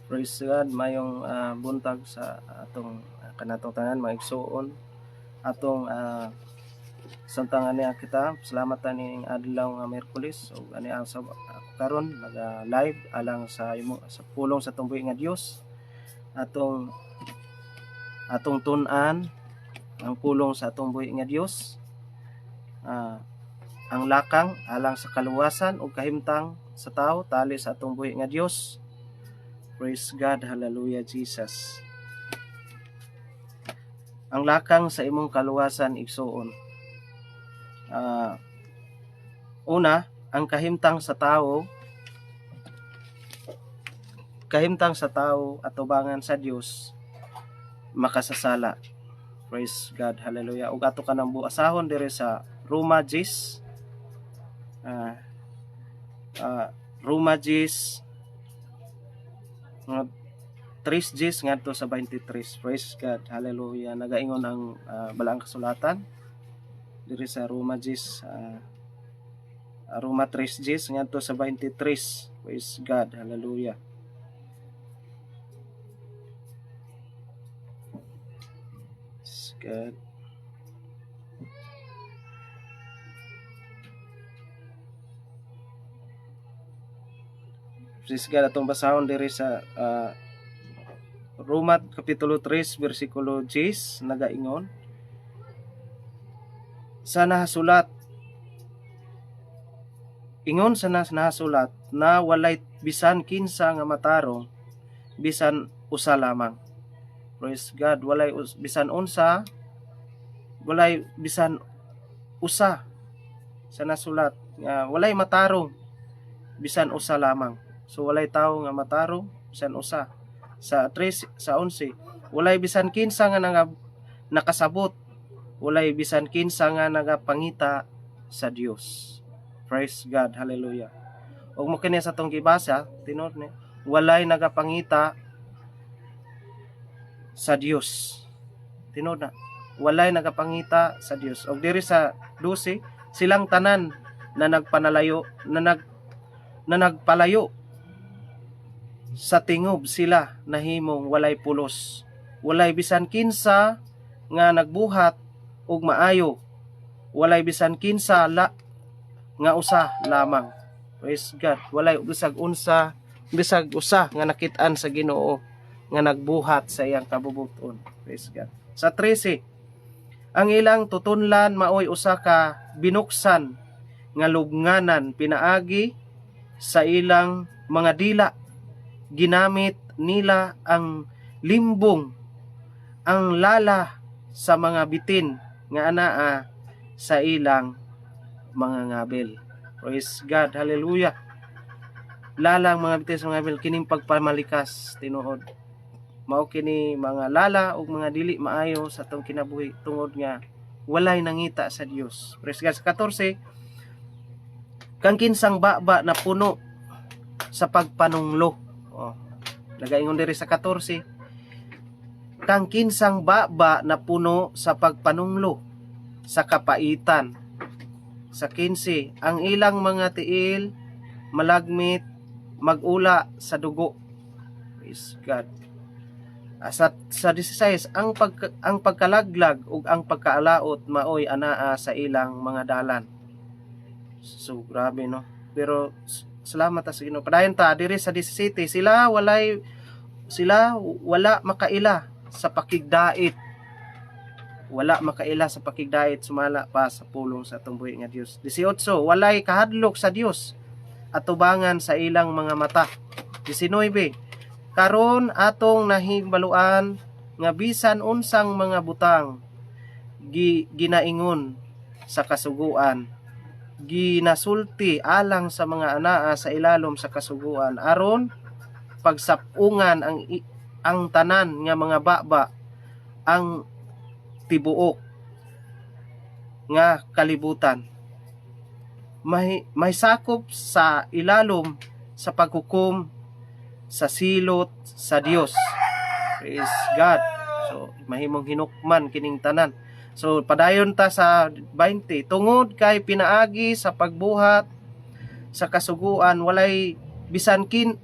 Praise God, mayong buntag sa atong kanatong tanan mga igsuon. Atong samtang ani kita, salamat ani adlaw nga Miyerkules ug ani ang sa karon naga live alang sa imo sa pulong sa atong buhi nga Dios. Atong atong tun-an ang pulong sa atong buhi nga Dios. Ang lakang alang sa kaluwasan ug kahimtang sa tao tali sa atong buhi nga Dios. Praise God, hallelujah, Jesus. Ang lakang sa imong kaluwasan, igsuon. Una, ang kahimtang sa tao atubangan sa Dios makasasala. Praise God, hallelujah. Ug ato kanang buasahon diri sa Roma 10 Roma 10 nga 3 Gs ngadto sa 23. Praise God. Hallelujah. Nagaingon ang balaang kasulatan diri sa Roma 10 Roma 3 Gs ngadto sa 23. Praise God. Hallelujah. Praise God. Praise God, atong basahon diri sa Roma kapitulo 3 bersikulo 10. Nagaingon sa nahasulat, ingon sa nahasulat na walay bisan kinsa nga matarong, bisan usa lamang. Praise God, walay bisan unsa, walay bisan usa sa nasulat nga walay matarong bisan usa lamang. So walay tawo nga matarong bisan usa. Sa 3 sa 11, walay bisan kinsa nga nakasabot, walay bisan kinsa nga nagapangita sa Dios. Praise God, hallelujah. Ug mo kini sa atong gibasa, tinuod ni walay nagapangita sa Dios. Tinuod na. Walay nagapangita sa Dios. Og diri sa 12, silang tanan na nagpanalayo na nagpalayo sa tingob, sila nahimong walay pulos. Walay bisan kinsa nga nagbuhat og maayo. Walay bisan kinsa la nga usa lamang. Praise God. Walay bisag unsa, bisag usa nga nakit-an sa Ginoo nga nagbuhat sa iyang kabubuton. Praise God. Sa 13, ang ilang tutunlan maoy usa ka binuksan nga lubnganan. Pinaagi sa ilang mga dila ginamit nila ang limbong, ang lala sa mga bitin nga anaa sa ilang mga ngabil. Praise God, hallelujah. Lala ang mga bitin sa mga ngabil, kining pagpamalikas, tinuod. Mao kini mga lala ug mga dili maayo sa atong kinabuhi tungod nga walay nangita sa Dios. Praise God. Sa 14, kang kinsang baba na puno sa pagpanunglo. Oh, nagaingon diri sa 14, kang kinsang baba na puno sa pagpanunglo sa kapaitan. Sa 15, ang ilang mga tiil malagmit magula sa dugo. Praise God. Sa 16, ang pagkalaglag ug ang pagkaalaot maoy anaa sa ilang mga dalan. So grabe, no. Pero salamat ta sa Ginoo. Padayon ta diri sa 17, sila wala makaila sa pakigdait. Wala makaila sa pakigdait sumala pa sa pulong sa atong buhi nga Dios. 18, walay kahadlok sa Dios atubangan sa ilang mga mata. 19, karon atong nahibaluan nga bisan unsang mga butang ginaingon sa kasuguan, ginasulti alang sa mga anaa sa ilalom sa kasuguan, aron pagsapungan ang tanan nga mga baba, ang tibuok nga kalibutan may sakop sa ilalom sa paghukom sa silot sa Dios. Praise God. So mahimong hinukman kining tanan. So padayon ta sa 20, tungod kay pinaagi sa pagbuhat sa kasuguan walay bisan kin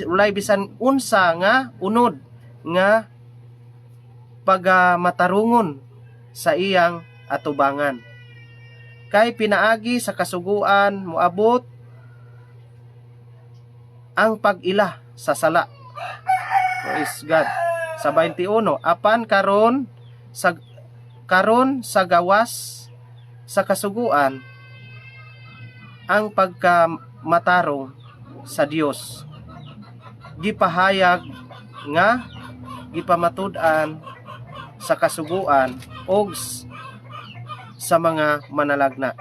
Walay bisan unsa nga unod nga pagamatarungon sa iyang atubangan. Kay pinaagi sa kasuguan moabot ang pag-ila sa sala. Praise God. Sa 21, apan karon sa gawas sa kasuguan, ang pagkamatarong sa Dios gipahayag nga gipamatud-an sa kasuguan og sa mga manalagna.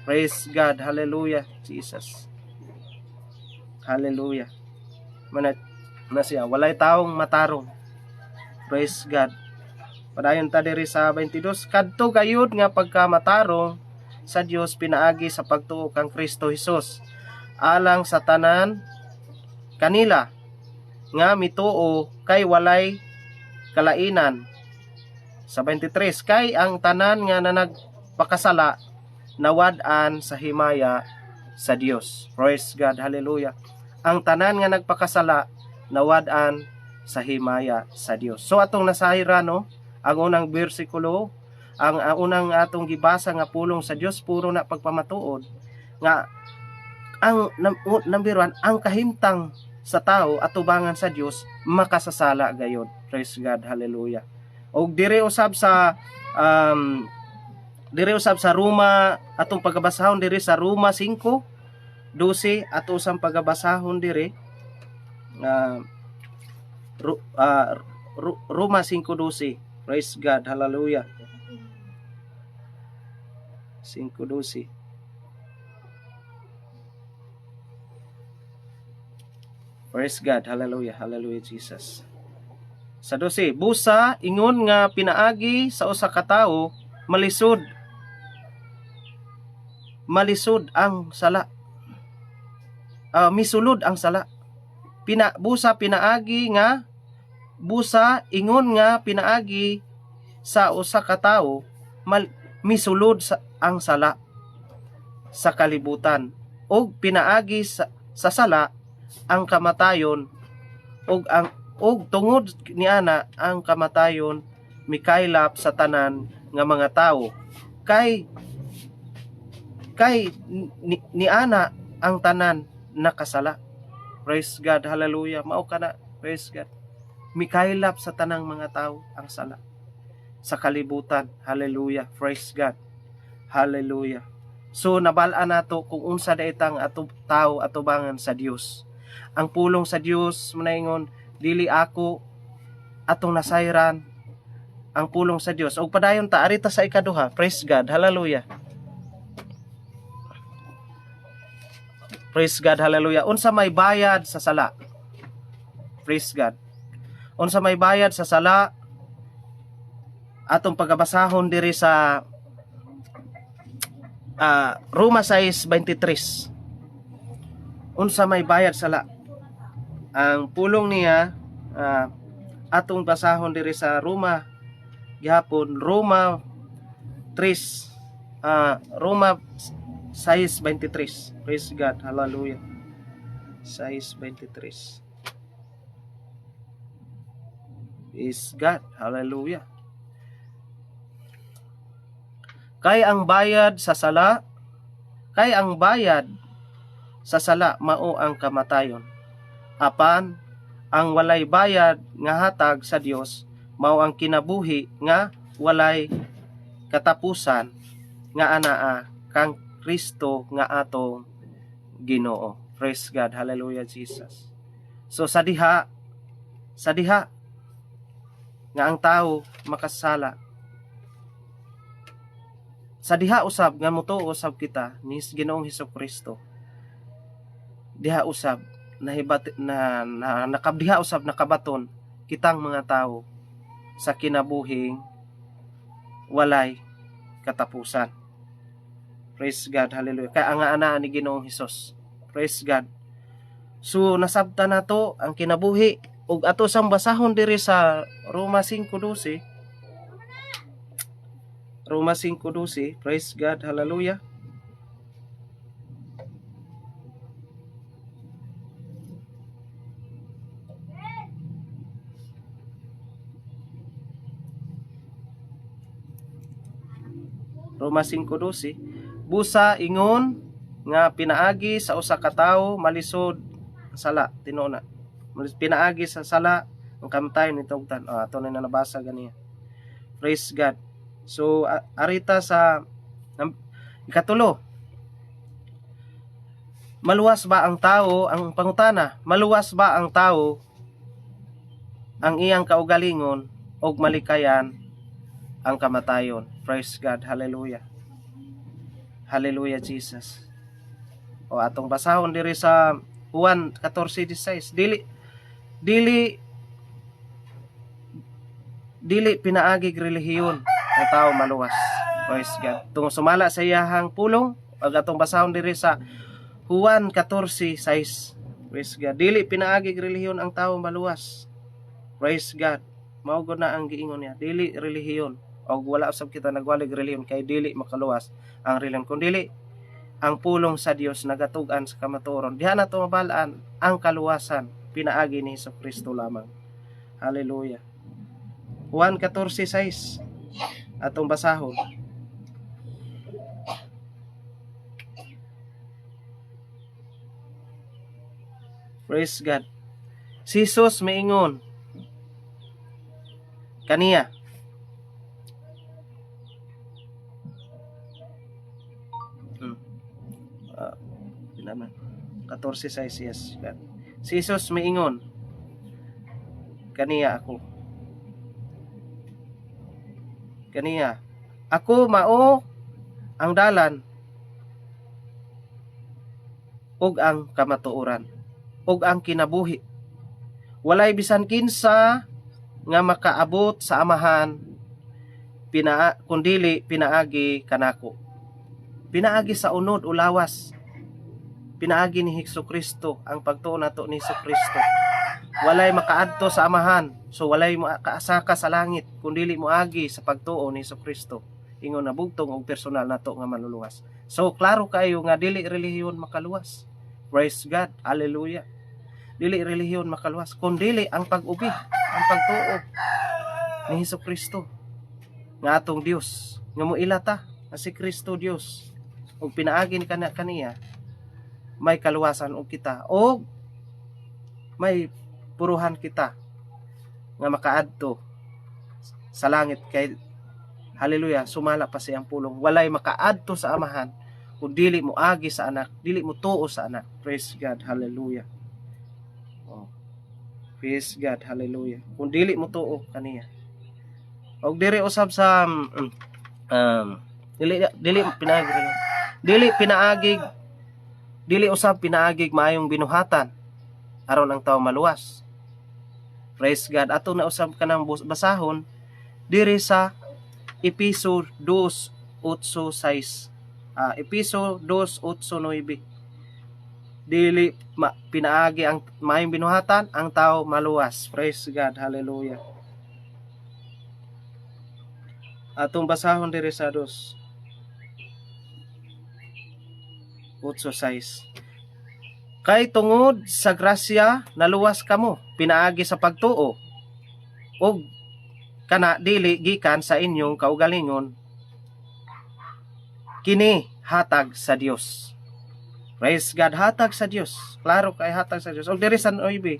Praise God. Hallelujah. Jesus. Hallelujah. Manat na siya. Walay taong matarong. Praise God. Padayon ta diri sa 22. Kadto gayud nga pagkamatarong sa Dios pinaagi sa pagtuo kang Kristo Hesus alang sa tanan kanila nga mituo, kay walay kalainan. Sa 23, kay ang tanan nga nanagpakasala nawad-an sa himaya sa Dios. Praise God. Hallelujah. Ang tanan nga nagpakasala nawad-an sa himaya sa Dios. So atong nasayran, no, ang unang bersikulo, ang unang atong gibasa nga pulong sa Dios, puro na pagpamatuod nga ang number 1, ang kahimtang sa tao atubangan sa Dios, makasasala gayod. Praise God. Hallelujah. Og diri usab sa Roma, atong pagabasahon diri sa Roma 5:12, ato usang pagabasahon diri Roma 5:12. Praise God. Hallelujah. 5:12. Praise God. Hallelujah. Hallelujah, Jesus. Sa 12, busa ingon nga pinaagi sa usa ka tawo malisod ang sala. Misulod ang sala. Busa ingon nga pinaagi sa usa ka tawo misulod ang sala sa kalibutan, ug pinaagi sa sala ang kamatayon, ug tungod niana ang kamatayon mikaylap sa tanan nga mga tawo, kay niana ang tanan nakasala. Praise God. Hallelujah. Mao kana. Praise God. Mikaylap sa tanang mga tao ang sala sa kalibutan. Hallelujah. Praise God. Hallelujah. So nabal-an nato kung unsa daitang ato tao atubangan sa Dios. Ang pulong sa Dios manaingon dili ako, atong nasayran ang pulong sa Dios. Og padayon ta arita sa ikaduha. Praise God. Hallelujah. Praise God. Hallelujah. Unsa may bayad sa sala? Praise God. Unsa may bayad sa sala? Atong pagabasahon diri sa Roma 6:23. Unsa may bayad sa sala? Ang pulong niya, atong basahon diri sa Roma gihapon, Roma 3, Roma 6:23. Praise God. Hallelujah. 6:23. Praise God. Hallelujah. Kay ang bayad sa sala mao ang kamatayon. Apan ang walay bayad nga hatag sa Dios mao ang kinabuhi nga walay katapusan nga anaa kang Kristo nga atong Ginoo. Praise God. Hallelujah, Jesus. So sa diha nga ang tao makasala, sa diha usab nga motuo usab kita ni Ginoong Hesus Kristo, diha usab nahibat na, na nakabdiha usab nakabaton kitang mga tao sa kinabuhing walay katapusan. Praise God, hallelujah. Kay ang ana ni Ginoong Hesus. Praise God. So nasabta nato ang kinabuhi ug ato sang basahon diri sa Roma 5:12. Roma 5:12. Praise God, hallelujah. Roma 5:12, busa ingon nga pinaagi sa usa ka tawo malisod ang sala, tinuod na. Pinaagi sa sala ang kamatayon nitugtan. Oh, ato na nabasa ganiya. Praise God. So arita sa ikatulo. Maluwas ba ang tao, ang pangutana, maluwas ba ang tao ang iyang kaugalingon og malikayan ang kamatayon? Praise God. Hallelujah. Hallelujah, Jesus. O atong basahon diri sa Juan 14:16. Dili dili dili pinaagig relihiyon ang tao maluwas. Praise God. Tungod sumala sa iyahang pulong, ag atong basahon diri sa Juan 14:6. Praise God. Dili pinaagig relihiyon ang tao maluwas. Praise God. Mao gud na ang giingon niya. Dili relihiyon. Og wala usab kita nagwalig relihiyon kay dili makaluwas ang relihiyon. Kun dili ang pulong sa Dios nagatug-an sa kamatuoran. Diha na mabal-an ang kaluwasan pinaagi ni Hesus Kristo lamang. Hallelujah. Juan 14:6 atong basahon. Praise God. Si Jesus miingon kaniya. Naman. 14:6, yes. God. Si Jesus miingon kaniya, ako. Kaniya. Ako mao ang dalan ug ang kamatuoran ug ang kinabuhi. Walay bisan kinsa nga makaabot sa Amahan kundili pinaagi kanako. Pinaagi sa unod o lawas. Pinaagi ni Hesus Kristo, ang pagtuo nato ni Hesus Kristo. Walay makaadto sa Amahan, so walay makaasaka sa langit kundili moagi sa pagtuo ni Hesus Kristo. Ingon na bugtong og personal nato nga manluluwas. So klaro kayo nga dili relihiyon makaluwas. Praise God. Hallelujah. Dili relihiyon makaluwas, kundili ang pag-ubi, ang pagtuo ni Hesus Kristo nga atong Dios, nga moila ta nga si Kristo Dios ug pinaagi ni kana kaniya may kaluwasan og kita og may puruhan kita nga makaadto sa langit kay, hallelujah, sumala pa siyang pulong, walay makaadto sa Amahan kung dili mo agi sa Anak, dili mo tuo sa Anak. Praise God. Hallelujah. Oh. Praise God. Hallelujah. Kung dili mo tuo kaniya. Og diri usab sa dili dili pinaagi dili pinaagig dili usab pinaagig maayong binuhatan aron ang tao maluwas. Praise God. Ato na usab kanang basahon diri sa Episo 2:8-6. Episo 2:8-9. Dili pinaagi ang maayong binuhatan ang tao maluwas. Praise God. Hallelujah. Atong basahon diri sa 2:8-6. Kay tungod sa grasya naluwas kamo pinaagi sa pagtuo, ug kana dili gikan sa inyong kaugalingon, kini hatag sa Dios. Praise God, hatag sa Dios. Klaro kay hatag sa Dios. Og diri sa 9,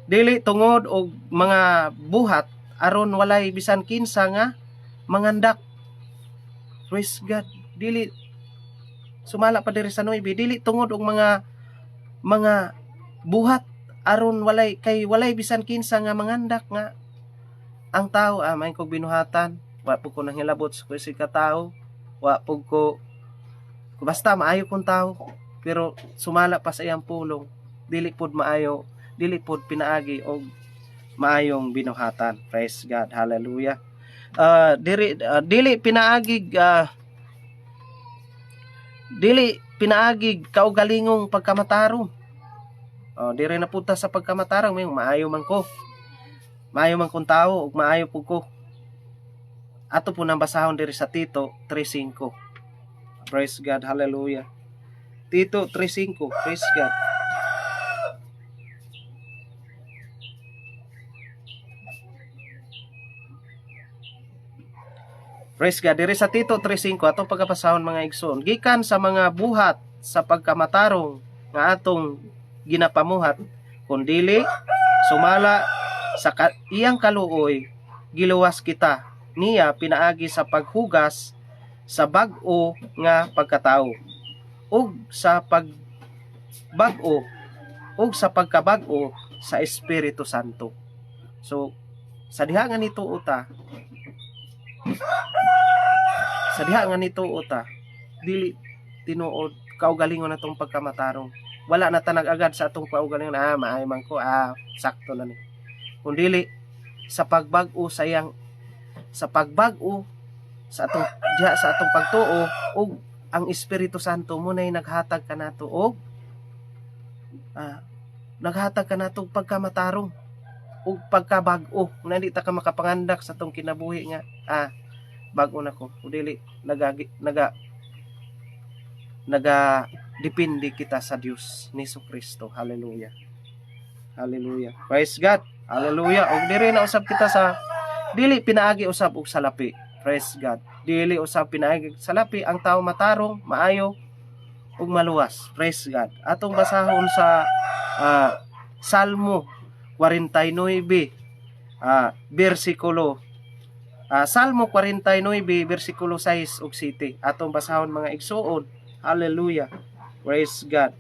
dili tungod og mga buhat aron walay bisan kinsa nga mangandak. Praise God. Dili, sumala pa diri sa 9, dili tungod og mga buhat aron walay kay walay bisan kinsa nga mangandak nga ang tao, may kog binuhatan, wa pud ko nanghilabot sa kuy ka tao, wa pud ko, basta maayo kong tao. Pero sumala pa sa iyang pulong, dili pud maayo, dili pud pinaagi og maayong binuhatan. Praise God. Hallelujah. Diri dili pinaagig kaugalingong pagkamatarong. Oh, diri na punta sa pagkamatarong, may maayo man ko. Maayo man kong tao ug maayo pud ko. Ato po nang basahon diri sa Tito 3:5. Praise God. Hallelujah. Tito 3:5. Praise God. Praise God. Diri sa Tito 3:5 atong pagkapasahon, mga igsoon. Gikan sa mga buhat sa pagkamatarong nga atong ginapamuhat, kundili sumala sa iyang kaluoy, giluwas kita niya pinaagi sa paghugas sa bag-o nga pagkatao ug sa pagbag-o ug sa pagkabag-o sa Espiritu Santo. So sa diha nga nituo ta, sa diha nga nituo ta, dili tinuod kaugalingon natong pagkamatarong. Wala na ta nag-agad sa atong kaugalingon, "Ah, maayo man ko, ah, sakto na ni." Kung dili sa pagbag-o sa iyang sa pagbag-o sa atong diha sa atong pagtuo ug ang Espiritu Santo mo nay naghatag kanato og naghatag kanato og pagkamatarong ug pagkabag-o na di ta ka makapangandak sa atong kinabuhi nga, "Ah, bag-o na ko." O dili naga naga naga depende kita sa Dios ni Kristo. Hallelujah, hallelujah. Praise God. Hallelujah. Ug diri na usab kita sa dili pinaagi usab og salapi. Praise God. Dili usab pinaagi salapi ang tao matarong, maayo ug maluwas. Praise God. Atong basahon sa Salmo 49 bersikulo Salmo 49 bersikulo 6 ug 7. Atong basahon, mga igsuon. Hallelujah. Praise God.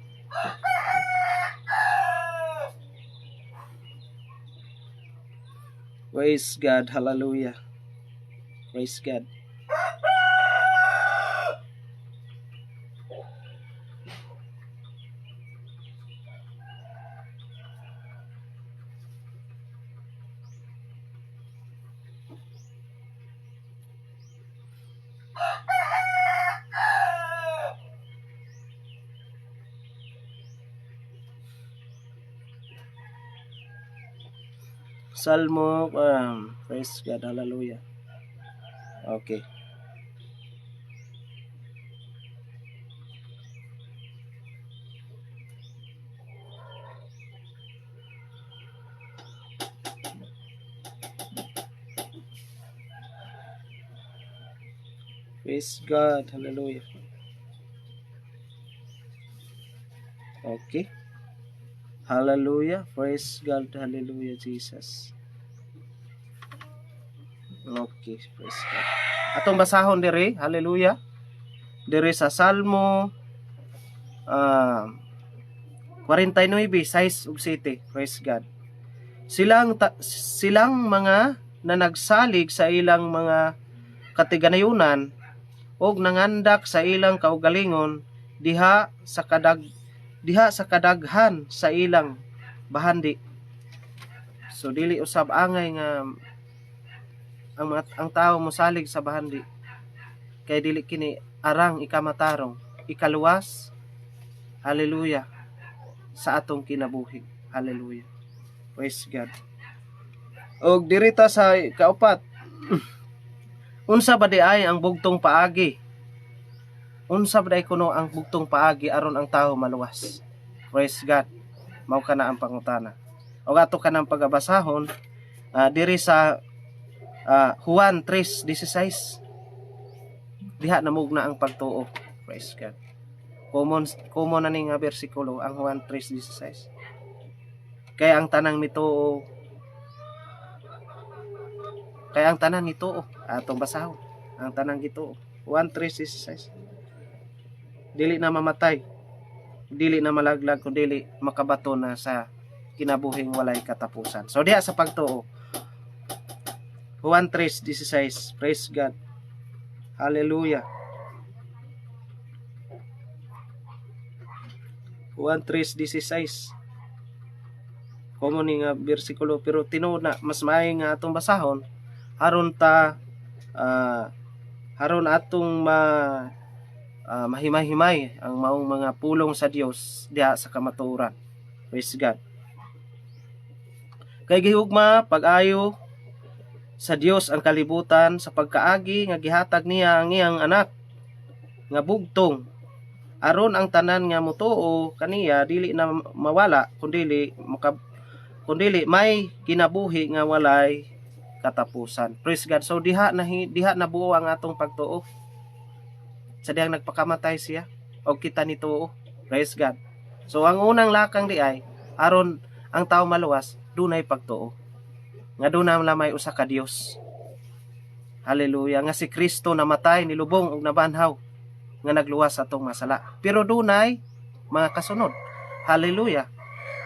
Praise God. Hallelujah. Praise God. Salmo, praise God, hallelujah. Okay. Praise God, hallelujah. Okay. Hallelujah. Praise God, hallelujah, Jesus. Okay, praise God. Atong basahon diri, hallelujah. Diri sa Salmo 49, 6 ug 7. Praise God. Silang mga na nagsalig sa ilang mga katiganayunan og nangandak sa ilang kaugalingon diha sa kadaghan sa ilang bahandi. So dili usab angay nga ang tao mosalig sa bahandi kay dili kini arang ikamatarong, ikaluwas, hallelujah, sa atong kinabuhi. Hallelujah. Praise God. Og dirita sa kaupat, unsa ba di ay ang bugtong paagi? Unsa ba di kuno ang bugtong paagi aron ang tao maluwas? Praise God. Mao kana ang pangutana. Og ato kanang pagabasahon diri sa Juan 3:16. Diha namugna ang pagtuo. Praise God. Common common na ni nga bersikulo ang Juan 3:16. Kaya ang tanang mituo, kaya ang tanan nituo, atong basahon. Ang tanang gituo. Juan 3:16. Dili na mamatay, dili na malaglag, kun dili makabato na sa kinabuhing walay katapusan. So diha sa pagtuo. Juan 3:16. Praise God. Hallelujah. Juan 3:16. Common ni nga bersikulo, pero tinuod na mas maayo nga atong basahon aron ta aron atong mahimay-himay ang maong mga pulong sa Dios diha sa kamatuoran. Praise God. Kay gihugma pag-ayo sa Dios ang kalibutan sa pagkaagi nga gihatag niya ang iyang anak nga bugtong, aron ang tanan nga motuo kaniya dili na mawala kundili may kinabuhi nga walay katapusan. Praise God. So diha nabuo ang atong pagtuo. Sa dihang nagpakamatay siya og kita nituo. Praise God. So ang unang lakang di ay aron ang tao maluwas, dunay pagtuo. Nga duna lamay usa ka Dios. Hallelujah. Nga si Kristo namatay, nilubong ug nabanhaw nga nagluwas sa atong masala. Pero dunay mga kasunod. Hallelujah.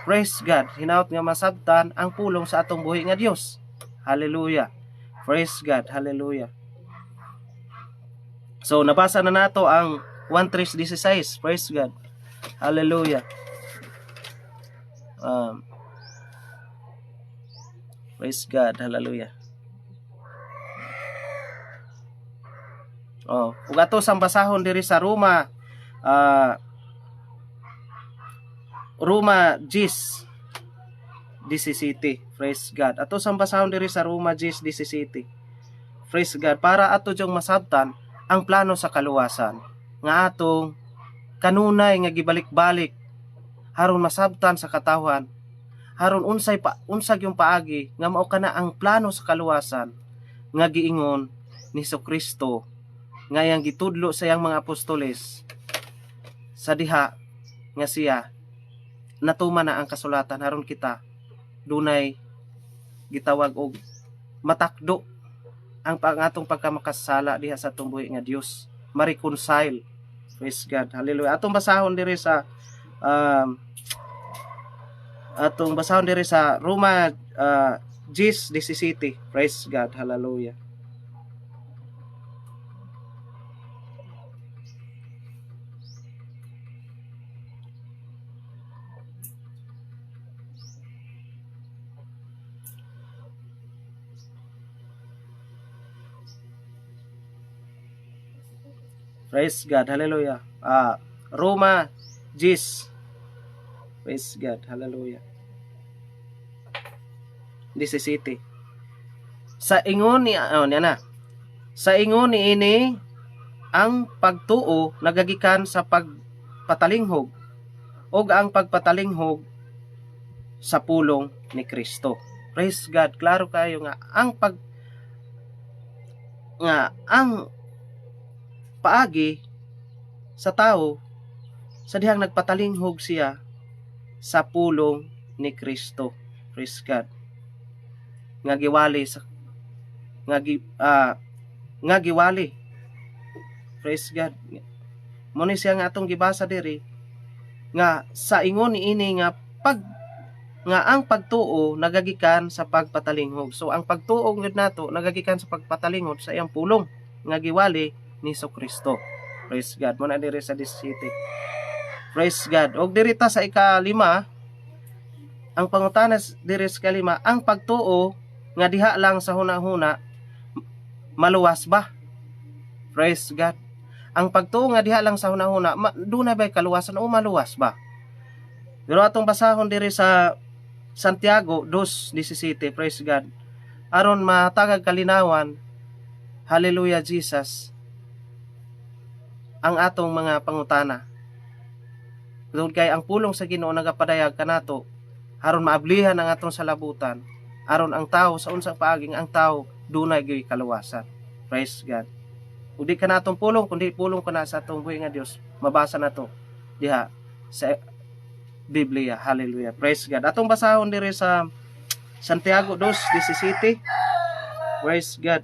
Praise God. Hinaot nga masabtan ang pulong sa atong buhi nga Dios. Hallelujah. Praise God. Hallelujah. So nabasa na nato ang 1:3:16. Praise God. Hallelujah. Praise God. Hallelujah. Oh, ug ato sang basahon diri sa Roma 10:17. Praise God. Ato sang basahon diri sa Roma 10:17. Praise God, para ato jung masabtan ang plano sa kaluwasan nga atong kanunay nga gibalik-balik haron masabtan sa katawhan, haron unsay pa unsag yung paagi nga mao kana ang plano sa kaluwasan nga giingon ni Kristo nga iyang gitudlo sa iyang mga apostoles sa diha nga siya natuman na ang kasulatan, haron kita dunay gitawag og matakdo ang pangatong pagkamakasala diha sa atong buhi nga Dios, ma-reconcile. Praise God. Hallelujah. Atong basahon diri sa Roma 10:17. Praise God. Hallelujah. Praise God. Hallelujah. Roma 10. Praise God. Hallelujah. 17. Sa ingon ni, oh, niya na. Sa ingon ni ini, ang pagtuo nagagikan sa pagpatalinghog ug ang pagpatalinghog sa pulong ni Kristo. Praise God. Klaro kayo nga ang pag nga ang paagi sa tao sa dihang nagpatalinghog siya sa pulong ni Kristo. Praise God. Nga giwali sa nga giwali. Praise God. Mo ni siya nga atong gibasa diri nga sa ingon niini nga pag nga ang pagtuo nagagikan sa pagpatalinghog. So ang pagtuo gyud nato nagagikan sa pagpatalingog sa iyang pulong nga giwali ni Kristo. Praise God. Mo na diri sa 17. Praise God. Og diri ta sa ikalima, ang pangutana diri sa ikalima, ang pagtuo nga diha lang sa huna-huna maluwas ba? Praise God. Ang pagtuo nga diha lang sa huna-huna, duna ba'y kaluwasan o maluwas ba? Pero atong basahon diri sa Santiago 2:17, praise God. Aron matagag kalinawan, hallelujah Jesus, ang atong mga pangutana. Tungod kay ang pulong sa Ginoo nagapadayag kanato aron maablihan ang atong salabutan, aron ang tao sa unsang paaging ang tao dunay gyud kaluwasan. Praise God. Ug di kana atong pulong kundi pulong kana sa atong buhi nga Dios, mabasa nato diha sa Biblia. Hallelujah. Praise God. Atong basahon diri sa Santiago 2:17. Praise God.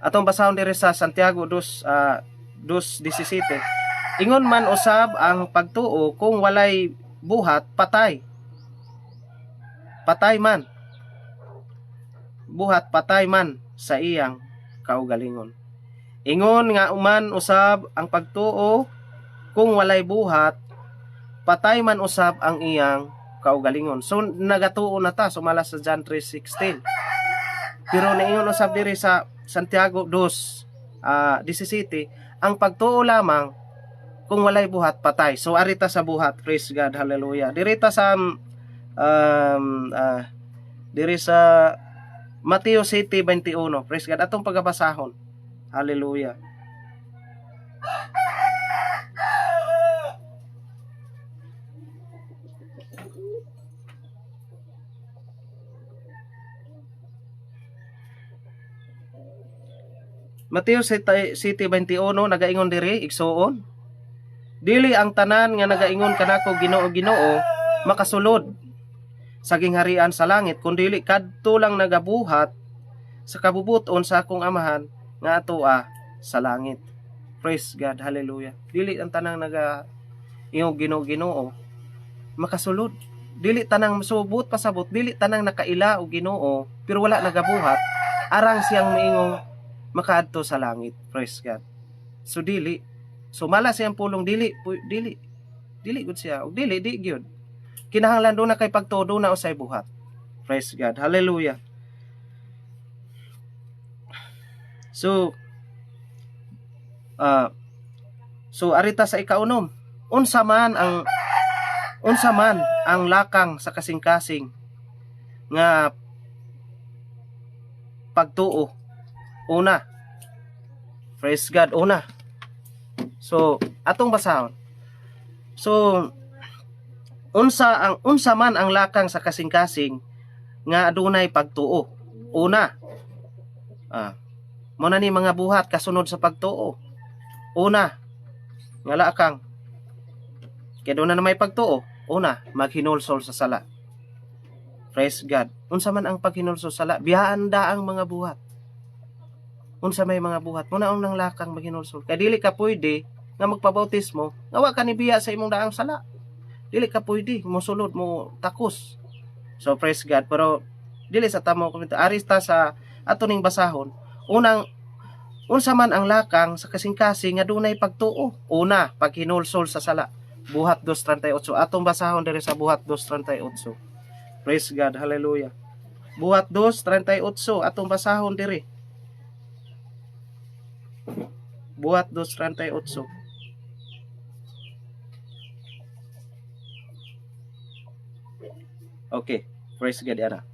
Atong basahon diri sa Santiago 2:17. Ingon man usab ang pagtuo, kung walay buhat, patay. Patay man. Buhat, patay man sa iyang kaugalingon. Ingon nga man usab ang pagtuo, kung walay buhat, patay man usab ang iyang kaugalingon. So nagatuo na ta sumala sa John 3:16. Pero niingon usab diri sa Santiago 2:17, ang pagtuo lamang kung walay buhat, patay. So arita sa buhat, praise God, hallelujah. Diri sa Mateo 7:21, praise God, atong pagabasahon. Hallelujah. Mateo 7:21 nagaingon diri, igsuon. Dili ang tanan nga nagaingon kanako, "Ginoo, Ginoo," makasulod sa gingharian sa langit, kundili kadto lang nagabuhat sa kabubuton sa akong Amahan nga atoa sa langit. Praise God, hallelujah. Dili ang tanang naga ingon "Ginoo, Ginoo" makasulod. Dili tanang subot pasabot, dili tanang nakaila og Ginoo pero wala nagabuhat arang siyang miingong makaadto sa langit. Praise God. So dili. So mala siyang pulong, dili dili. Dili gud siya. Og dili di gyud. Kinahanglan duna kay pagtuo, na usay buhat. Praise God. Hallelujah. So arita sa ikaunom. Unsa man ang lakang sa kasing-kasing nga pagtuo? Una. Praise God, una. So, atong basahon. So, unsa man ang lakang sa kasing-kasing nga adunay pagtuo? Una. Mo na ni mga buhat kasunod sa pagtuo. Una, nga lakang. Kay doon na may pagtuo. Una, maghinulsol sa sala. Praise God. Unsa man ang paghinulsol sa sala? Biyaan da ang mga buhat. Unsa may mga buhat? Muna unang lakang, maghinulsol. Kay dili ka pwede nga magpabautismo nga wa ka ni biya sa imong daang sala. Dili ka pwede mosulod mo takos. So praise God. Pero dili sa tamo komento. Arista sa ato ning basahon. Unang, unsa man ang lakang sa kasing-kasing nga dunay pagtuo? Una, paghinulsol sa sala. Buhat 2:38. Atong basahon diri sa Buhat 2:38. Praise God. Hallelujah. Buhat 2:38, atong basahon diri. Buhat 2:38. Okay. Praise God ana.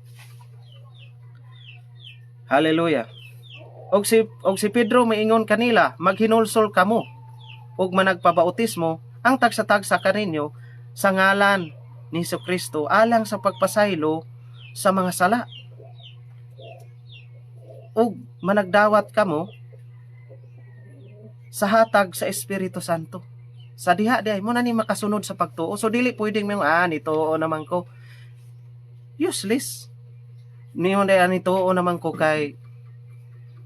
Hallelujah. Og si Pedro miingon kanila, "Maghinulsol kamo ug managpabautismo ang tagsa-tagsa kaninyo sa ngalan ni Kristo alang sa pagpasaylo sa mga sala. Ug managdawat kamo sa hatag sa Espiritu Santo." Sa diha diay mo na ni makasunod sa pagtuo. So dili pwedeng mo nituo naman ko. Useless. Niyon day nituo naman ko kay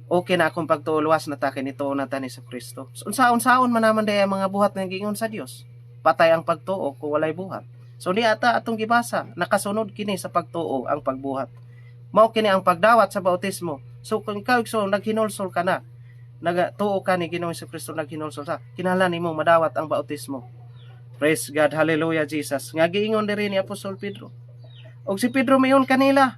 okay na akong pagtuo, luwas na ta kay nituo na ta ni sa Kristo. So, unsaon man naman day ang mga buhat nga giingon sa Dios? Patay ang pagtuo kung walay buhat. So di ata atong gibasa, nakasunod kini sa pagtuo ang pagbuhat. Mao kini ang pagdawat sa bautismo. So kung ikaw, so naghinulsol ka na, nagatuo ka ni Ginoong Kristo, naghinulsol sa, kinahanglan nimo madawat ang bautismo. Praise God, hallelujah Jesus. Nga giingon diri ni Apostol Pedro. Og si Pedro miingon kanila,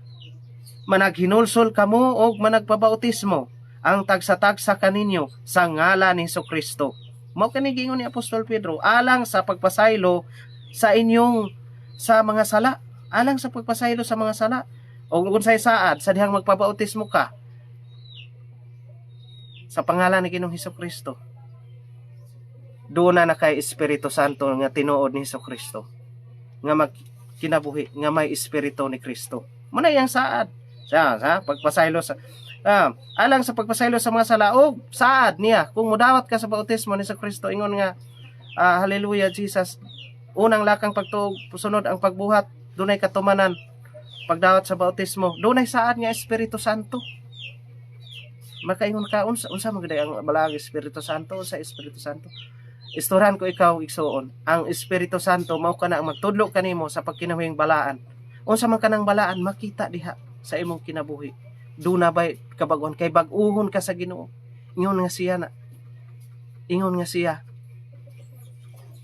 "Managhinulsol kamo og managpabautismo ang tagsa-tagsa kaninyo sa ngalan ni Kristo." Mao kani giingon ni Apostol Pedro alang sa pagpasaylo sa inyong sa mga sala, alang sa pagpasaylo sa mga sala. O unsay saad sa dihang magpabautismo ka sa pangalan ni Ginoong Hesus Kristo? Doon na kay Espiritu Santo nga tinuod ni Hesus Kristo nga magkinabuhi nga may espiritu ni Kristo. Mo na iyang saad sa pagpasaylo sa alang sa pagpasaylo sa mga sala. Og saad niya kung mudawat ka sa bautismo ni Hesus Kristo, ingon nga hallelujah Jesus, unang lakang pagtuo, sunod ang pagbuhat, dunay katumanan pagdawat sa bautismo, dunay saad nga Espiritu Santo. Makaingon ka, unsa man gud ang balaang Espiritu Santo? Sa Espiritu Santo, istoryahan ko ikaw, igsuon. Ang Espiritu Santo mao kana ang magtudlo kanimo sa pagkinabuhing balaan. Unsa man kanang balaan, makita diha sa imong kinabuhi. Duna bay kabaguhan kay bag-uhon ka sa Ginoo. Ingon nga siya na, ingon nga siya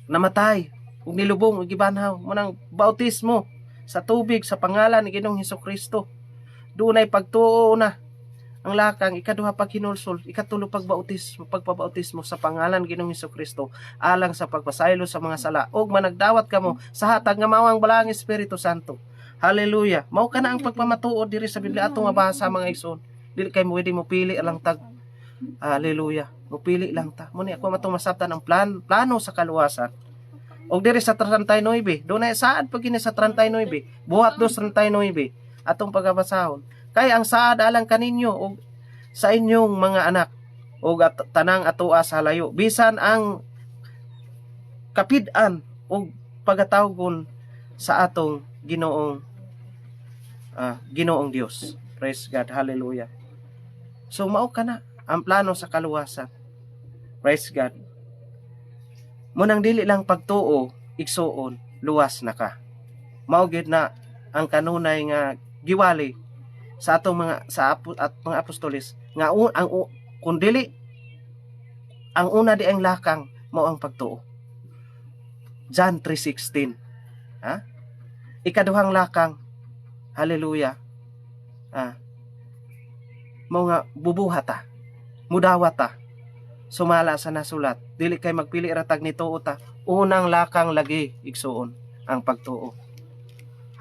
namatay ug nilubong ug gibanhaw mo nang bautismo sa tubig sa pangalan ni Ginoong Hesus Kristo. Dunay pagtuo na ang lakang, ikaduha paghinulsol, ikatulo pagbautismo, pagpabautismo sa pangalan Ginoong Hesus Kristo alang sa pagpasaylo sa mga sala ug managdawat kamo sa hatag nga mao ang balaang Espiritu Santo. Hallelujah. Mao kana ang pagpamatuod diri sa Biblia atong mabasa, mga igsoon. Dili kay mo pwede mo pili alang tag Hallelujah. Mupili lang ta. Muni ako matong masabtan ang plano sa kaluwasan. Og diri sa 39, dunay saad pag kini sa 39, Buhat 2:39 atong pagabasahon. Kay ang saad alang kaninyo og sa inyong mga anak og tanang atoa sa layo, bisan ang kapid-an og pagatawgon sa atong Ginoong Dios. Praise God. Hallelujah. So mao kana ang plano sa kaluwasan. Praise God. Munang dili lang pagtuo, igsuon, luwas na ka. Mao gyud na ang kanunay nga giwali sa atong mga sa apo, at mga apostoles nga kung dili ang una di ang lakang mao ang pagtuo. John 3:16. Ha? Ikaduhang lakang, hallelujah. Mao nga bubuhat ta. Mudawat ta. Sumala sa nasulat. Dili kay magpili ra tag nituo ta. Unang lakang lagi, igsuon, ang pagtuo.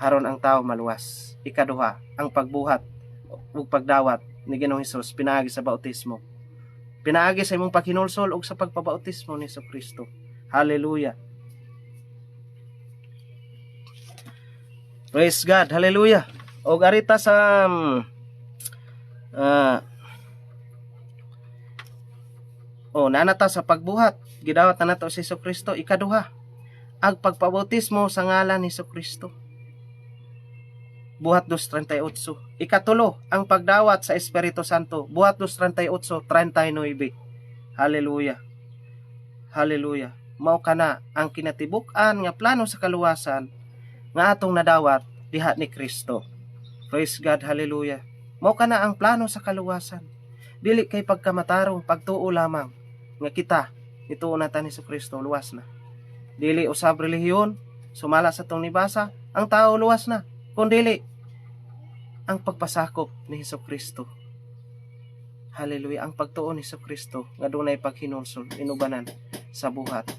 Haron ang tao maluwas. Ikaduha, ang pagbuhat ug pagdawat ni Ginoong Hesus pinaagi sa bautismo. Pinaagi sa imong paghinulsol ug sa pagpabautismo ni Kristo. Hallelujah. Praise God. Hallelujah. Og arita sa oh, nanata sa pagbuhat, gidawat na nato si Kristo. Ikaduha, ang pagpabautismo sa ngalan ni Kristo. Buhat 2:38. Ikatulo, ang pagdawat sa Espiritu Santo. Buhat 2:38-39. Hallelujah. Hallelujah. Mao kana ang kinatibuk-an nga plano sa kaluwasan nga atong nadawat diha ni Kristo. Praise God, hallelujah. Mao kana ang plano sa kaluwasan. Dili kay pagkamatarong, pagtuo lamang nga kita nituo na ta ni Kristo, luwas na. Dili usab relihiyon, sumala sa tong nibasa, ang tao luwas na. Kung dili ang pagpasakop ni Hesus Kristo. Hallelujah, ang pagtuo ni Hesus Kristo nga dunay paghinulsol inubanan sa buhat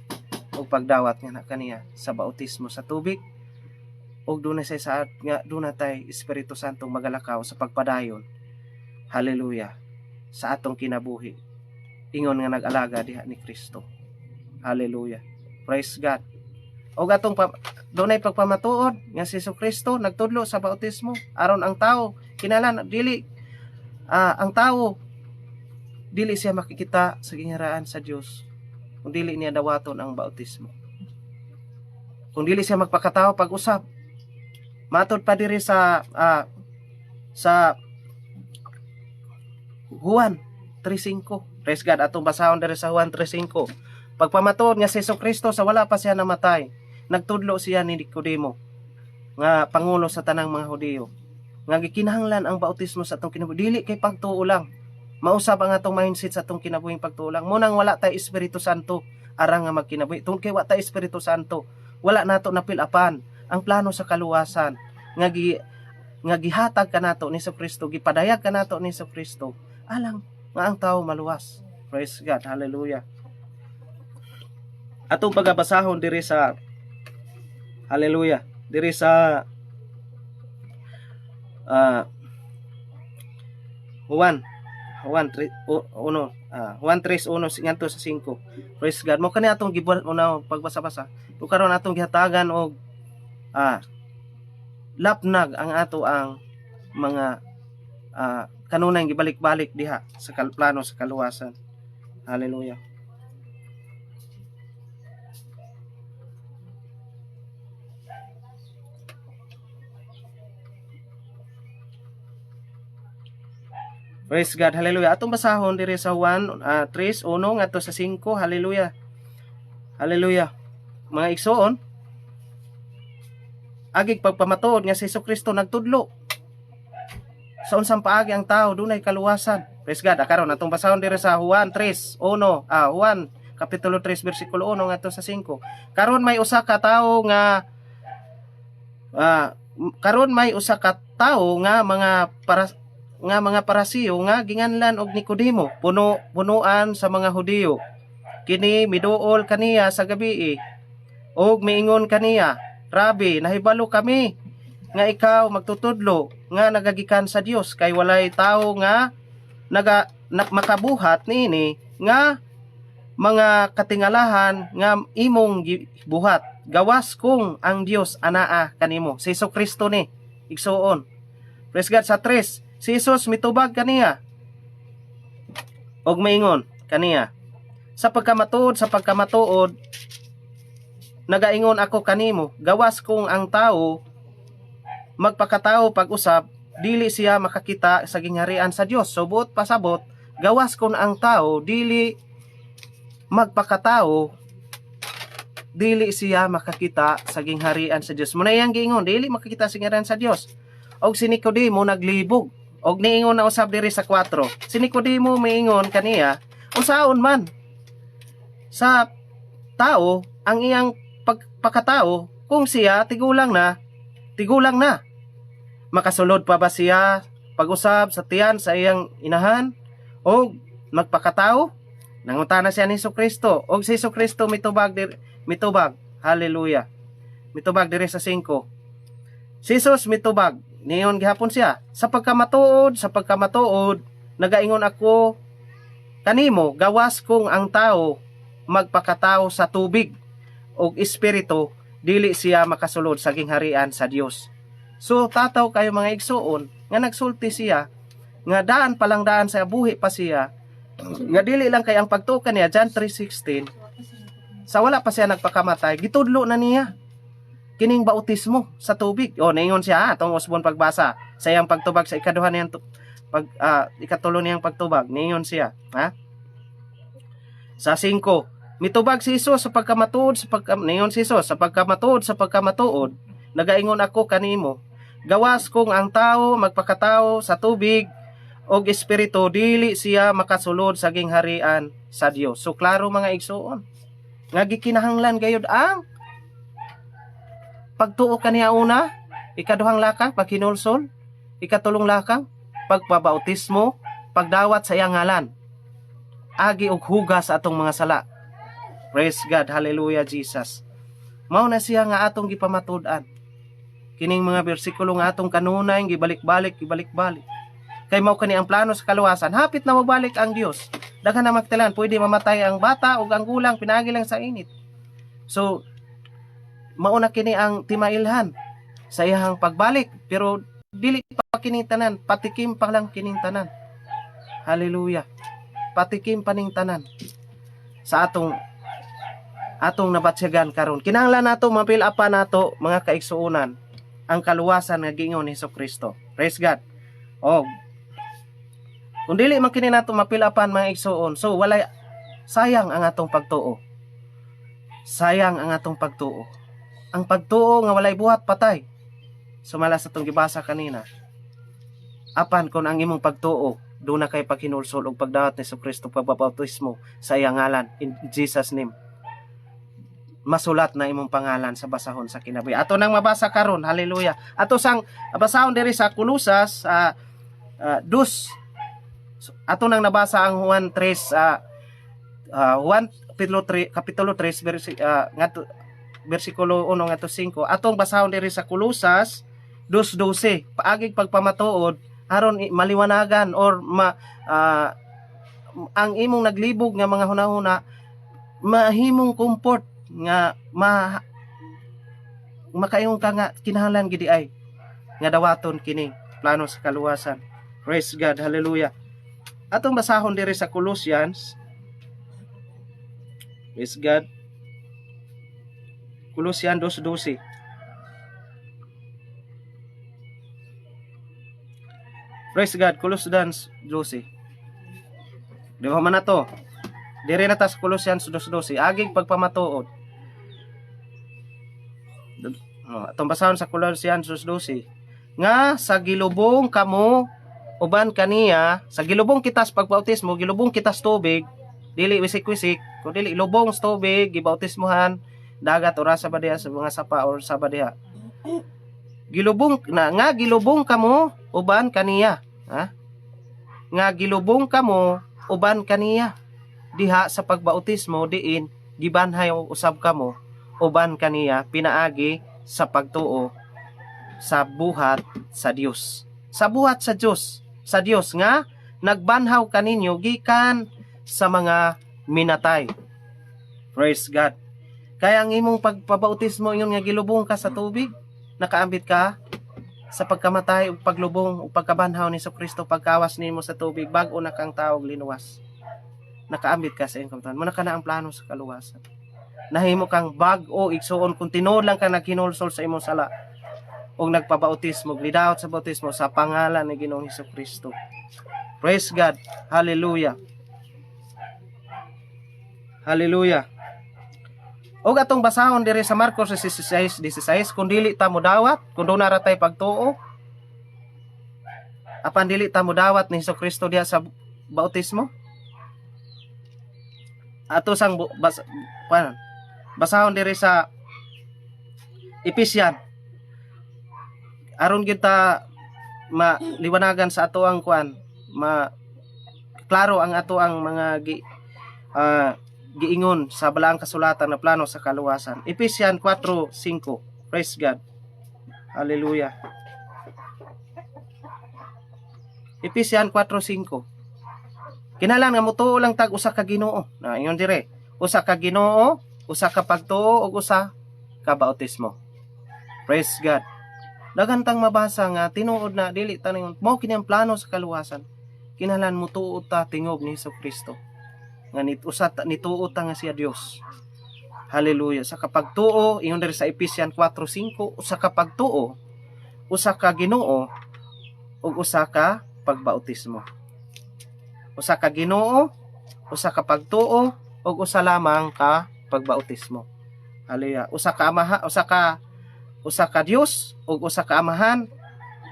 ug pagdawat nga na kaniya sa bautismo sa tubig ug dunay sa saad nga dunay tay Espiritu Santo magalakaw sa pagpadayon. Hallelujah. Sa atong kinabuhi. Ingon nga nag-alaga diha ni Kristo. Hallelujah. Praise God. Og atong dunay pagpamatuod nga si Kristo nagtudlo sa bautismo aron ang tao kinahanglan dili ang tao dili siya makikita sa gingharian sa Dios kung dili niya dawaton ang bautismo. Kung dili siya magpakatao pag-usab. Matod pa diri sa Juan 3:5. Praise God, atong basahon diri sa Juan 3:5. Pagpamatuod nga si Kristo sa wala pa siya namatay, nagtudlo siya ni Nicodemo nga pangulo sa tanang mga Hudiyo nga gikinahanglan ang bautismo sa atong kinabuhi. Dili kay pagtuo lang. Mausab ang atong mindset sa atong kinabuhing pagtuo lang. Munang wala tay Espiritu Santo arang nga magkinabuhi. Tungod kay wa tay Espiritu Santo, wala nato napilapan ang plano sa kaluwasan nga gihatag kanato ni Kristo, gipadayag kanato ni Kristo alang nga ang tao maluwas. Praise God. Hallelujah. Atong pagabasahon diri sa, hallelujah, diri sa Juan 3 1 Juan 3:1 ngadto sa 5. Praise God. Mo kani atong gibuhat una pagbasa-basa. Ug karon atong gihatagan og lapnag ang ato ang mga kanunay gibalik-balik diha sa plano sa kaluwasan. Hallelujah. Praise God. Hallelujah. Atong basahon diri sa 1 3:1 ngadto sa 5. Hallelujah. Hallelujah. Mga igsoon, agig pagpamatuod nga si Kristo nagtudlo sa unsang paagi ang tao dunay kaluwasan. Praise God. Karon atong basahon diri sa Juan 3:1, Juan kapitulo 3 bersikulo 1 ngadto sa 5. Karon may usa ka tawo nga mga Parasiyo nga ginganlan og Nicodemo, puno punuan sa mga Hudiyo. Kini miduol kaniya sa gabi og miingon kaniya, "Rabi, nahibalo kami nga ikaw magtutudlo nga nagagikan sa Dios kay walay tawo nga naga makabuhat niini nga mga katingalahan nga imong gibuhat, gawas kung ang Dios anaa kanimo? Si Hesus Kristo ni, igsuon. Praise God. Sa 3, si Jesus mitubag kaniya og maingon kaniya, "Sa pagkamatuod, sa pagkamatuod, nagaingon ako kanimo, gawas kung ang tao magpakatao pag-usab, dili siya makakita sa gingharian sa Dios." So buot pasabot, gawas kung ang tao dili magpakatao, dili siya makakita sa gingharian sa Dios. Muna iyang giingon, dili makakita sa gingharian sa Dios. Og si Nicodemo naglibog og niingon na usab diri sa 4. Si Nicodemo miingon kaniya, "Unsaon man sa tao ang iyang pagpakatao kung siya tigulang na, tigulang na? Makasulod pa ba siya pag-usab sa tiyan sa iyang inahan o magpakatao?" Nangutana siya ni Kristo. Og si Kristo mitubag mitubag. Hallelujah. Mitubag diri sa 5. Si Jesus mitubag. Niingon gihapon siya, "Sa pagkamatuod, sa pagkamatuod, nagaingon ako kanimo, gawas kung ang tao magpakatao sa tubig og espiritu, dili siya makasulod sa gingharian sa Dios." So tataw kayo, mga igsuon, nga nagsulti siya nga daan pa lang daan sa buhi pa siya nga dili lang kay ang pagtuo niya John 3:16. Sa wala pa siya nagpakamatay, gitudlo na niya kining bautismo sa tubig. O niingon siya, atong usbon pagbasa sa iyang pagtubag sa ikaduha niyang pag ikatulo niyang pagtubag. Niingon siya, ha? Sa 5, mitubag si Jesus, sa pagkamatuod sa pagka, niingon si Jesus, "Sa pagkamatuod, sa pagkamatuod, nagaingon ako kanimo, gawas kung ang tao magpakatao sa tubig og espiritu, dili siya makasulod sa gingharian sa Dios." So klaro, mga igsuon, nga gikinahanglan gayud ang pagtuo kaniya una, ikaduhang lakang paghinulsol, ikatulong lakang pagpabautismo, pagdawat sa iyang ngalan agi og hugas sa atong mga sala. Praise God, hallelujah, Jesus. Mao na siya nga atong gipamatud-an. Kining mga bersikulo nga atong kanunay gibalik-balik, gibalik-balik. Kay mao kani ang plano sa kaluwasan. Hapit na mobalik ang Dios. Daghan na magtalan, pwede mamatay ang bata ug ang gulang pinaagi lang sa init. So mao na kini ang timailhan sa iyang pagbalik, pero dili pa kining tanan, patikim pa lang kining tanan. Hallelujah. Patikim pa ning tanan sa atong nabatsyagan karon. Kinahanglan nato mapil-apan nato, mga kaigsuonan, ang kaluwasan nga giingon ni Kristo. Praise God. Og kung dili man kini nato mapil-apan, mga igsuon, so walay, sayang ang atong pagtuo. Sayang ang atong pagtuo. Ang pagtuo nga walay buhat, patay. Sumala sa atong gibasa kanina. Apan kung ang imong pagtuo duna kay paghinulsol ug pagdawat ni Kristo, pagbabautismo sa iyang ngalan, in Jesus' name, masulat na imong pangalan sa basahon sa kinabuhi. Ato nang mabasa karon, hallelujah. Ato sang basahon diri sa Kolosas dos. So, ato nang nabasa ang Juan 3, Juan kapitulo 3, kapitulo 3 ngadto bersikulo 1 ngadto 5. Atong basahon diri sa Kolosas 2:12, paagig pagpamatuod aron maliwanagan or ang imong naglibog nga mga hunahuna mahimong comfort nga makaingon ka nga kinahanglan gidi ay nga dawaton kini plano sa kaluwasan. Praise God, hallelujah. Atong basahon diri sa Colossians. Praise God. Colossians 2:12. Praise God, Colossians 12. Di ba man na to? Dire na ta sa Colossians 2:12, agig pagpamatuod. Oh, atong basahon sa Colossians 2:12 nga sa gilubong kamo uban kaniya, sa gilubong kita sa pagbautismo, gilubong kita sa tubig, dili wisik-wisik, kun dili lubong sa tubig, gibautismohan, dagat ora sa ba diha, sa mga sapa or sa ba diha. Gilubong na nga gilubong kamo uban kaniya, ha? Nga gilubong kamo uban kaniya diha sa pagbautismo, diin gibanhay usab kamo uban kaniya pinaagi sa pagtuo sa buhat sa Dios. Sa buhat sa Dios, sa Dios nga nagbanhaw kaninyo gikan sa mga minatay. Praise God. Kaya ang imong pagpabautismo ingon nga gilubong ka sa tubig, nakaambit ka sa pagkamatay ug paglubong ug pagkabanhaw ni Kristo. Pagkawas nimo sa tubig, bag-o na kang tawo, linuwas. Nakaambit ka sa iyong kamatayon. Muna kana ang plano sa kaluwasan. Nahimo kang bag-o, igsuon, kung tinuod lang ka naghinulsol sa imong sala ug nagpabautismo, gidawat sa bautismo sa pangalan ni Ginoong Hesus Kristo. Praise God. Hallelujah. Hallelujah. Og atong basahon diri sa Marcos 16:16, kung dili ta modawat, kung duna ra tay pagtuo, apan dili ta modawat ni Hesus Kristo diha sa bautismo. Ato sang kuan, basahon diri sa Ephesian aron kita maliwanagan sa ato ang kuan, ma klaro ang ato ang mga giingon sa balaang kasulatan na plano sa kaluwasan. Ephesians 4:5. Praise God. Hallelujah. Ephesians 4:5. Kinahanglan nga motuo lang tag usa ka Ginoo. Na ingon dire, usa ka Ginoo, usa ka pagtuo ug usa ka bautismo. Praise God. Daghan tang mabasa nga tinuod na dili ta ningon mao kini ang plano sa kaluwasan. Kinahanglan motuo ta tingog ni Hesus Kristo. Nga nit usa ta nituo ta nga siya Dios. Hallelujah. Sa kapagtuo, ingon diri sa Ephesians 4:5, usa ka pagtuo, usa ka Ginoo ug usa ka pagbautismo. Usa ka Ginoo, usa ka pagtuo ug usa lamang ka pagbautismo. Hallelujah. Usa ka amaha, usa ka Dios ug usa ka Amahan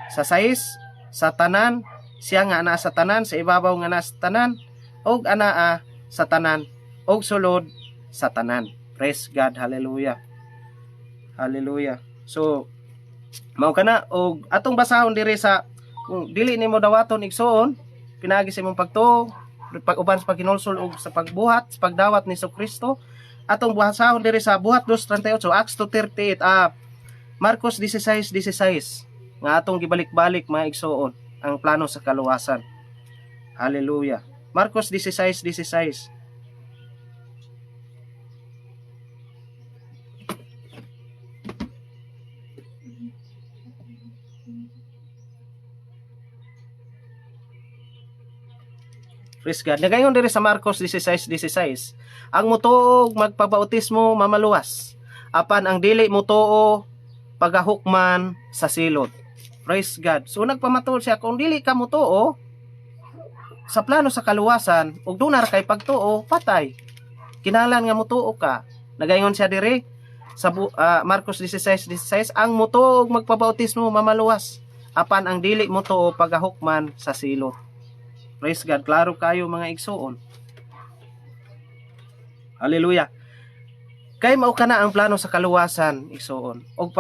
sa sais sa tanan, siya nga anaa sa tanan, sa ibabaw nga naa sa tanan ug anaa sa tanan ug sulod sa tanan. Praise God. Hallelujah. Hallelujah. So mao kana, og atong basahon diri sa kung dili nimo dawaton, igsuon, pinaagi sa imong pagtuo, pag-uban sa paghinulsol ug sa pagbuhat sa pagdawat ni Kristo. Atong basahon diri sa Buhat 2:38, Acts 2:38, Marcos 16:16 nga atong gibalik-balik, mga igsuon, ang plano sa kaluwasan. Hallelujah. Marcos 16:16. Praise God. Nagayon diri sa Marcos 16:16, ang mutuo magpabautismo mamaluwas, apan ang dili mutuo pagahukman sa silot. Praise God. So nagpamatuod siya, kung dili ka mutuo sa plano sa kaluwasan ug duna ra kay pagtuo, patay. Kinahanglan nga mutuo ka. Nagaingon siya diri sa Marcos 16:16, ang mutuo ug magpabautismo mamaluwas, apan ang dili mutuo pagahukman sa silot. Praise God. Klaro kayo, mga igsuon. Hallelujah. Kay mao kana ang plano sa kaluwasan, igsuon. Og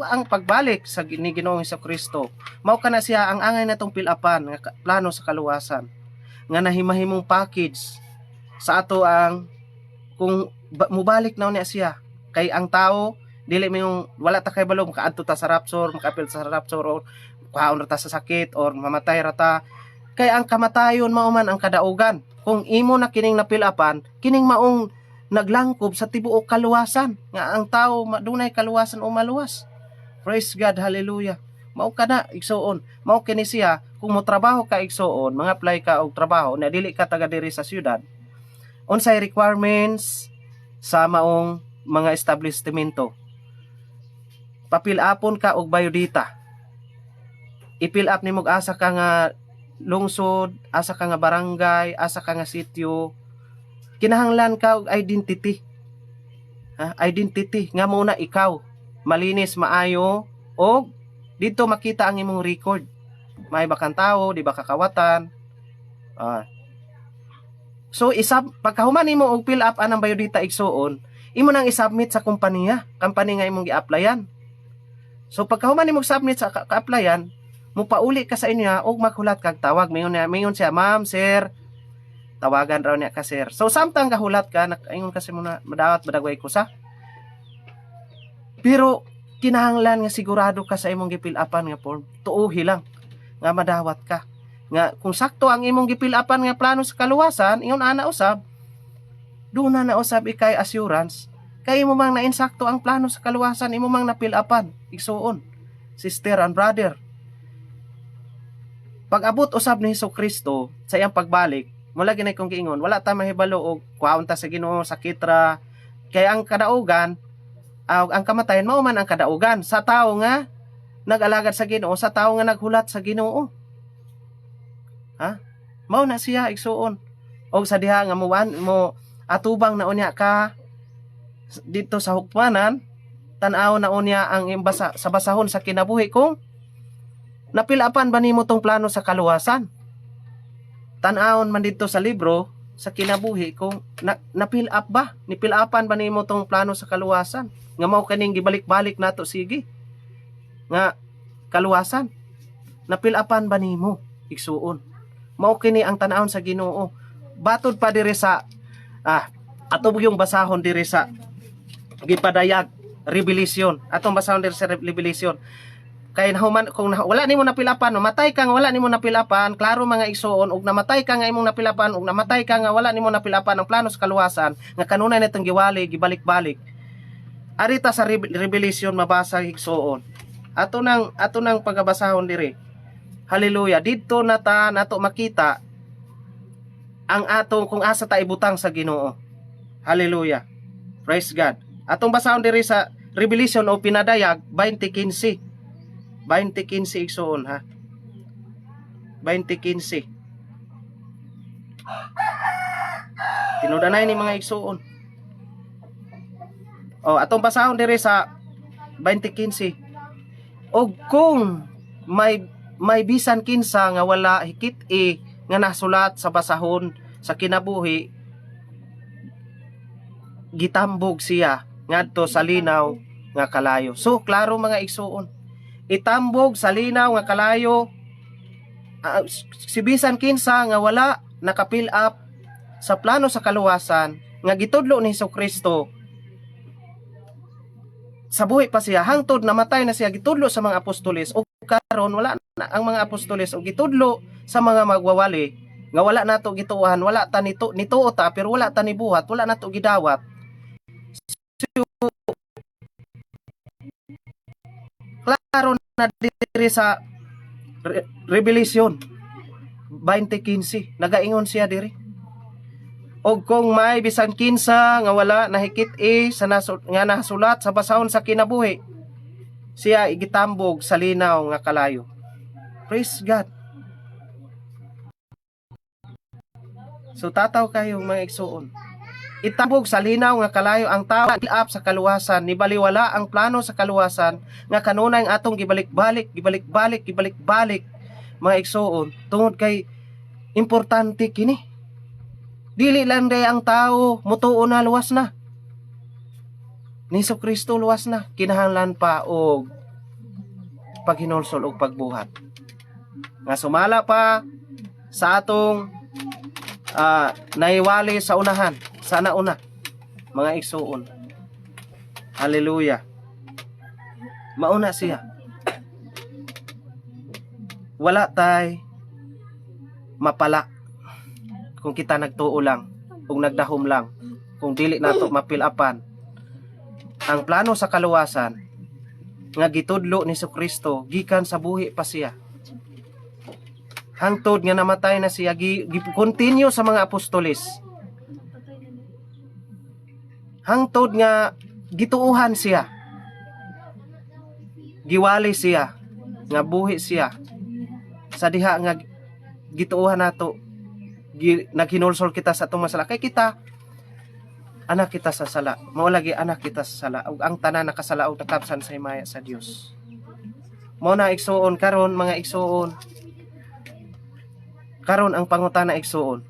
ang pagbalik sa ni Ginoong Kristo. Mao kana siya ang angay natong pilapan nga plano sa kaluwasan. Nga nahimahimong package sa ato ang kung mubalik na unya siya, kay ang tao dili mo wala ta kay balo makaadto ta sa rapture, makaapil sa rapture, or kuhaon ra ta sa sakit or mamatay ra ta, kay ang kamatayon mao man ang kadaugan. Kung imo na kining napilapan, kining maong naglangkob sa tibuok kaluwasan nga ang tao madunay kaluwasan o maluwas. Praise God. Hallelujah. Mao kana, igsuon, mao kini siya. Kung mo trabaho ka, igsuon, mga apply ka og trabaho na dili ka taga diri sa syudad, unsay requirements sa maong mga establishmento? Papil-upon ka og biodata. I-fill up nimo asa ka nga lungsod, asa ka nga barangay, asa ka nga sitio. Kinahanglan ka og identity, ha? Identity nga mao na ikaw, malinis maayo og dito makita ang imong record, may ba kang tawo, di ba kakawatan. So isab pagkahuman nimo og fill up anang biodata, igsuon, imo nang i-submit sa kompanya, company nga imong gi-applyan. So pagkahuman nimo submit sa ka-applyan, mupauli ka sa inyo og maghulat kag tawag. Mingon siya, "Ma'am, sir," tawagan raw niya ka, sir. So samtang kahulat ka, ingon kasi mo na madawat badagway ko sa. Pero kinahanglan nga sigurado ka sa imong gi-fill upan nga form. Tuohi lang nga madawat ka. Nga kung sakto ang imong gipill-upan nga plano sa kaluwasan, ingon ana usab, duna na usab ikay assurance kay imo mang nainsakto ang plano sa kaluwasan, imo mang napill-upan, igsuon, sister and brother. Pag-abot usab ni Hesus Kristo sa iyang pagbalik, mula ginay kong giingon, wala ta mahibalo og kuhaon ta sa Ginoo, sakit ra kay ang kadaugan, ang kamatayon mao man ang kadaugan sa tawo nga nag-alagad sa Ginoo, sa tawo nga naghulat sa Ginoo. Ha, mao na siya, igsuon. Og sa diha nga mo atubang na unya ka dito sa hukmanan, tan-aw na unya ang imbasa sa basahon sa kinabuhi kung napill-upan ba nimo tong plano sa kaluwasan. Tan-awon man dito sa libro sa kinabuhi kung na-fill up ba, nipill-upan ba nimo tong plano sa kaluwasan nga mao kaning gibalik-balik nato sige nga kaluwasan. Napill-upan ba nimo, igsuon? Mao kini ang tan-awon sa Ginoo. Batod pa diri sa ato yung basahon diri sa gipadayag, Revelation. Atong basahon diri sa Revelation kay nahuman kung wala nimo napill-upan, namatay ka nga wala nimo napill-upan. Klaro, mga igsuon, ug namatay ka nga imong napill-upan, ug namatay ka nga wala nimo napill-upan ang plano sa kaluwasan nga kanunay natong giwali, gibalik-balik. Arita sa Revelation mabasa, igsuon. Ato nang pagabasahon diri. Hallelujah. Didto na ta nato makita ang atong kung asa ta ibutang sa Ginoo. Hallelujah. Praise God. Atong basahon diri sa Revelation o Pinadayag 20:15. 20:15, igsuon, ha. 20:15. Tinudanay ni, mga igsuon. O, atong basahon diri sa 20:15. Og kung may bisan kinsa nga wala hikit-i nga nasulat sa basahon sa kinabuhi, gitambog siya ngadto sa linaw nga kalayo. So klaro, mga igsuon. Itambog sa linaw nga kalayo si bisan kinsa nga wala naka-fill up sa plano sa kaluwasan nga gitudlo ni Hesus Kristo sa buhi pa siya hangtod namatay na siya, gitudlo sa mga apostoles, ug karon wala na ang mga apostoles, ug gitudlo sa mga magwawali nga wala nato gituohan, wala ta nito nituo ta pero wala ta nibuhat, wala nato gidawat. So, klaro na diri sa Revelation 20:15, nagaingon siya diri, og kung may bisan kinsa nga wala nahikit-i sa nga nasulat sa basahon sa kinabuhi, siya igitambog sa linaw nga kalayo. Praise God. So tataw kayo, mga igsuon. Itambog sa linaw nga kalayo ang tao up sa kaluwasan, nibaliwala ang plano sa kaluwasan nga kanunay ang atong gibalik-balik, gibalik-balik, gibalik-balik, mga igsuon, tungod kay importante kini. Dili lang day ang tao mutuo na luwas na. Ni Kristo luwas na, kinahanglan pa og paghinulsol og pagbuhat. Nga sumala pa sa atong naiwali sa unahan, sa nauna, mga igsuon. Hallelujah. Mauna siya. Wala tay mapala kung kita nagtuo lang ug nagdahom lang kung dili nato mapill-upan ang plano sa kaluwasan nga gitudlo ni Kristo gikan sa buhi pa siya hangtod nga namatay na siya, gi continue sa mga apostoles hangtod nga gituohan siya, giwali siya nga buhi siya. Sa diha nga gituohan nato, naghinulsol kita sa atong masala kay kita anak kita sa sala. Mao lagi, anak kita sa sala, ug ang tanan nakasala og nakabsan sa himaya sa Dios. Mao na, igsuon, karon, mga igsuon, karon ang pangutana, igsuon,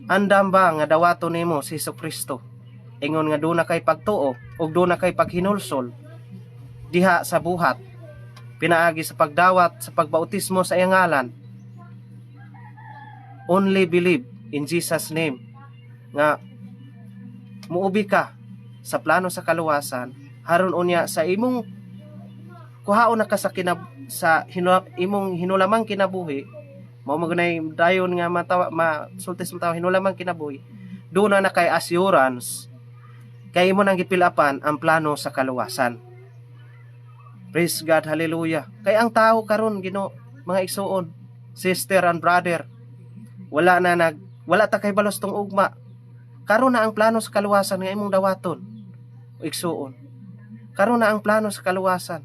andam ba nga dawaton nimo si Hesus Kristo ingon nga duna kay pagtuo ug duna kay paghinulsol diha sa buhat pinaagi sa pagdawat sa pagbautismo sa iyang ngalan? Only believe in Jesus' name nga muubi ka sa plano sa kaluwasan. Haron unya sa imong kuhaon na ka sa imong hinulamang kinabuhi. Mao man gunay dayon nga matawa, masulti sa tao, hinula man kinabuhi. Duna na kay assurance kay imo nang gipilapan ang plano sa kaluwasan. Praise God, hallelujah. Kay ang tao karon, Ginoo, mga igsuon, sister and brother, wala na nag wala ta kay balos tong ugma. Karon na ang plano sa kaluwasan nga imong dawaton, igsuon. Karon na ang plano sa kaluwasan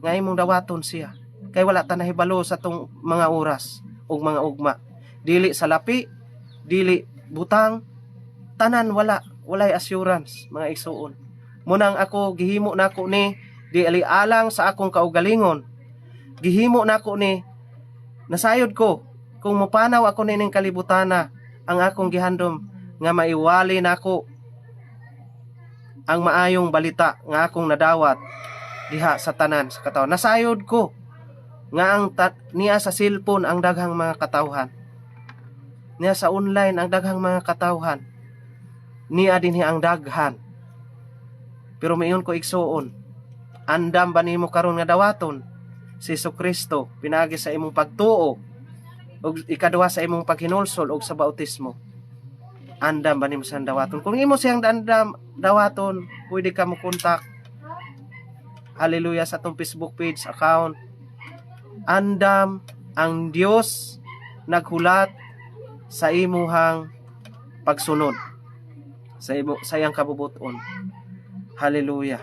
nga imong dawaton siya. Kay wala ta nahibalo sa tong mga oras ug mga ugma. Dili sa lapi, dili butang, tanan wala, walay assurance, mga igsuon. Munang ako gihimo nako ni di alang sa akong kaugalingon. Gihimo nako ni nasayod ko kung mopanaw ako nining kalibutana, ang akong gihandom nga maiwali nako ang maayong balita nga akong nadawat diha sa tanan sa katawhan. Nasayod ko nga ang niya sa cellphone ang daghang mga katawhan. Niya sa online ang daghang mga katawhan. Niya dinhi ang daghan. Pero mayon ko, igsuon, andam ba nimo karon nga dawaton si Kristo pinaagi sa imong pagtuo ug ikaduha sa imong paghinulsol ug sa bautismo? Andam ba nimo siyang dawaton? Kung imo siyang andam dawaton, pwede ka mo kontak. Hallelujah, sa atong Facebook page account. Andam ang Dios naghulat sa imuhang pagsunod sa imo, sa iyang kabubuton. Hallelujah.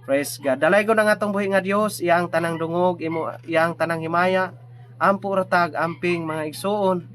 Praise God. Dalaygon ang atong buhi nga Dios, iyang tanang dungog, imo iyang tanang himaya. Ampo ra tag amping, mga igsuon.